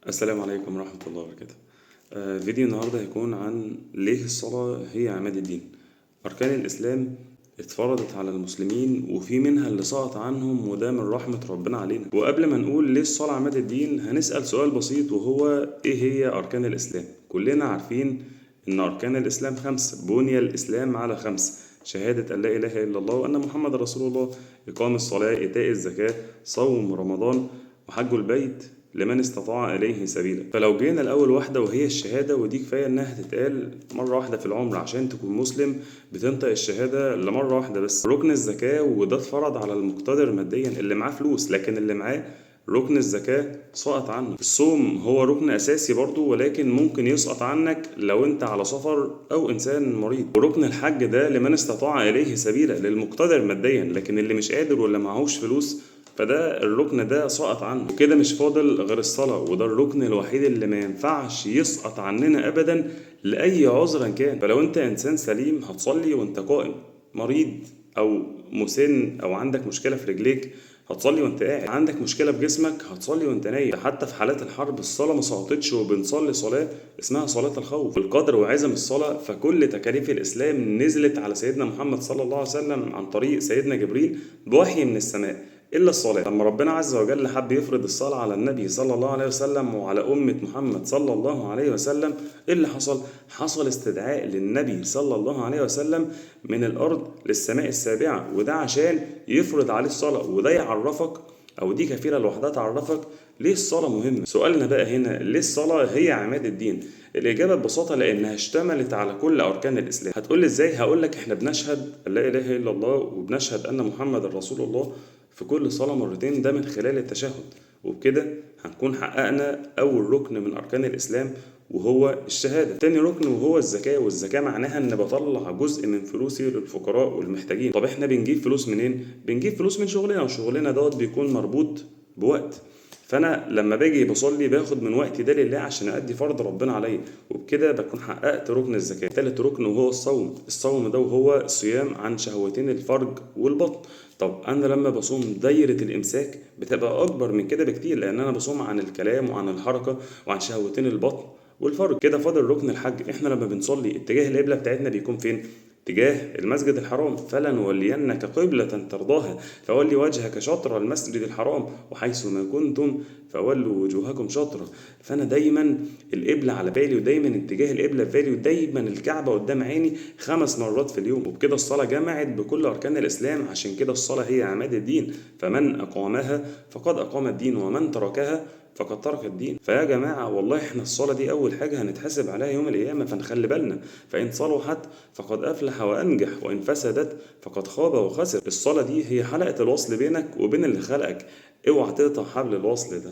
السلام عليكم ورحمة الله وبركاته. فيديو النهاردة هيكون عن ليه الصلاة هي عماد الدين. أركان الإسلام اتفرضت على المسلمين وفي منها اللي سقط عنهم، وده من رحمة ربنا علينا. وقبل ما نقول ليه الصلاة عماد الدين هنسأل سؤال بسيط، وهو إيه هي أركان الإسلام؟ كلنا عارفين إن أركان الإسلام 5، بني الإسلام على 5: شهادة أن لا إله إلا الله وأن محمد رسول الله، إقام الصلاة، إيتاء الزكاة، صوم رمضان، وحج البيت لمن استطاع إليه سبيلا. فلو جينا الأول واحدة وهي الشهادة، ودي كفاية إنها تتقال مرة واحدة في العمر عشان تكون مسلم، بتنطق الشهادة لمرة واحدة بس. ركن الزكاة، وده اتفرض على المقتدر ماديا اللي معاه فلوس، لكن اللي معاه ركن الزكاة سقط عنه. الصوم هو ركن أساسي برضو، ولكن ممكن يسقط عنك لو أنت على سفر أو إنسان مريض. وركن الحج ده لمن استطاع إليه سبيلا، للمقتدر ماديا، لكن اللي مش قادر ولا معهوش فلوس فده الركن ده سقط عنه. وكده مش فاضل غير الصلاة، وده الركن الوحيد اللي ما ينفعش يسقط عننا أبدا لأي عذر كان. فلو أنت إنسان سليم هتصلي وأنت قائم، مريض أو مسن أو عندك مشكلة في رجليك هتصلي وانت قاعد، عندك مشكلة في جسمك هتصلي وانت نايم. حتى في حالات الحرب الصلاة ما سقطتش، وبنصلي صلاة اسمها صلاة الخوف. القدر وعزم الصلاة، فكل تكاليف الإسلام نزلت على سيدنا محمد صلى الله عليه وسلم عن طريق سيدنا جبريل بوحي من السماء إلا الصلاة. لما ربنا عز وجل حب يفرض الصلاة على النبي صلى الله عليه وسلم وعلى أمة محمد صلى الله عليه وسلم، إيه اللي حصل؟ حصل استدعاء للنبي صلى الله عليه وسلم من الأرض للسماء السابعة، وده عشان يفرض عليه الصلاة. وده يعرفك، أو دي كفيلة لوحدها تعرفك ليه الصلاة مهمة. سؤالنا بقى هنا، ليه الصلاة هي عماد الدين؟ الإجابة ببساطة لأنها اشتملت على كل أركان الإسلام. هتقول لي إزاي؟ هقول لك إحنا بنشهد لا إله إلا الله وبنشهد أن محمد رسول الله في كل صلاة مرتين، ده من خلال التشهد، وبكده هنكون حققنا أول ركن من أركان الإسلام وهو الشهادة. تاني ركن وهو الزكاة، والزكاة معناها إن بطلع جزء من فلوسي للفقراء والمحتاجين. طب إحنا بنجيب فلوس منين؟ بنجيب فلوس من شغلنا، وشغلنا دوت بيكون مربوط بوقت. فأنا لما باجي بصلي باخد من وقتي ده لله عشان أدي فرض ربنا عليا، وبكده بكون حققت ركن الزكاة. تالت ركن وهو الصوم، الصوم ده وهو الصيام عن شهوتين الفرج والبطن. طب أنا لما بصوم دايرة الإمساك بتبقى أكبر من كده بكتير، لأن أنا بصوم عن الكلام وعن الحركة وعن شهوتين البطن والفرج. كده فاضل ركن الحج. إحنا لما بنصلي اتجاه القبلة بتاعتنا بيكون فين؟ تجاه المسجد الحرام. فلنولينك قبلة ترضاها فولي وجهك شطر المسجد الحرام وحيث ما كنتم فولوا وجوهكم شطرة. فأنا دايما القبلة على بالي، ودايما اتجاه القبلة في بالي، ودايما الكعبة قدام عيني 5 مرات في اليوم. وبكده الصلاة جمعت بكل أركان الإسلام. عشان كده الصلاة هي عماد الدين، فمن أقامها فقد أقام الدين، ومن تركها فقد ترك الدين. فيا جماعة والله احنا الصلاة دي أول حاجة هنتحاسب عليها يوم القيامة، فنخلي بالنا. فإن صلحت فقد أفلح وأنجح، وإن فسدت فقد خاب وخسر. الصلاة دي هي حلقة الوصل بينك وبين اللي خلقك، اوعى تقطع حبل الوصل ده.